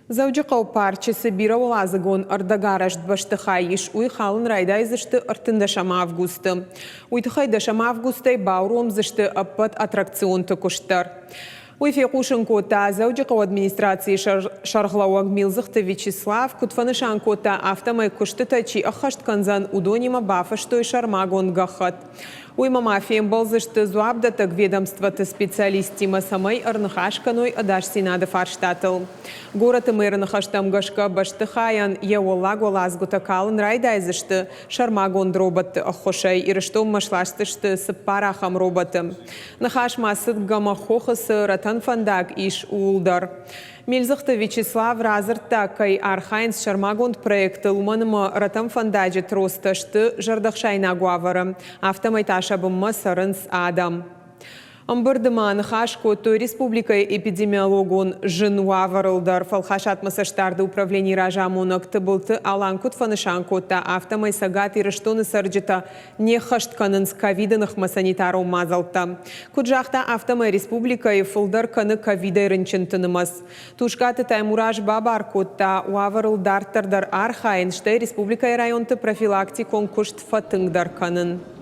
Дзӕуджыхъӕуы парчы цы бирӕуӕладзыгон ӕрдӕгарӕзт бӕстыхай ис, уый халын райдайдзысты 13 августы. Уый тыххӕй дӕсӕм августӕй бауромдзысты ӕппӕт аттракционты куыст дӕр. Уый фехъусын кодта Дзӕуджыхъӕуы администрацийы сӕргълӕууӕг Милдзыхты Вячеслав. Куыд фӕнысан кодта, афтӕмӕй куыстытӕ чи ӕххӕст кӕндзӕн, уыдонимӕ бафыстой сӕрмагонд гӕххӕтт. Уыимӕ ма фембӕлдзысты дзуапдӕттӕг ведомствоты специалисттимӕ, цӕмӕй ӕрныхас кӕной ӕдасдзинады фарстатыл. Горӕты мэры ныхӕстӕм гӕсгӕ, бӕстыхайӕн йӕ уӕллаг уӕладзгуытӕ калын райдайдзысты сӕрмагонд роботты ӕххуысӕй. Ирыстонмӕ сласдзысты цыппар ахӕм роботы. Ныхас ма цыд Гӕмӕххохы цы рӕтӕн фӕндаг ис, ууыл дӕр. Милдзыхты Вячеслав радзырдта, кӕй архайынц сӕрмагонд проектыл, уымӕн ӕмӕ рӕтӕн фӕндаджы тростӕ сты зӕрдӕхсаинаг уавӕры, афтӕмӕй та сӕ бынмӕ цӕрынц адӕм. Ӕмбырды ма ныхас кодтой республикӕйы эпидемиологон зын уавӕрыл дӕр. Фӕлхасадмӕ цӕстдарды управленийы разамонӕг Тыбылты Алан куыд фӕнысан кодта, афтӕмӕй Цӕгат Ирыстоны цӕрджытӕ не ххӕст кӕнынц ковиды ныхмӕ санитарон мадзӕлттӕ. Куыд загъта, афтӕмӕй республикӕйы фылдӕр кӕны ковидӕй рынчынты нымӕц. Тускъаты Таймураз бабар кодта уавӕрыл дарддӕр дӕр архайын, стӕй республикӕйы районты профилактикон куыст фӕтынгдӕр кӕнын.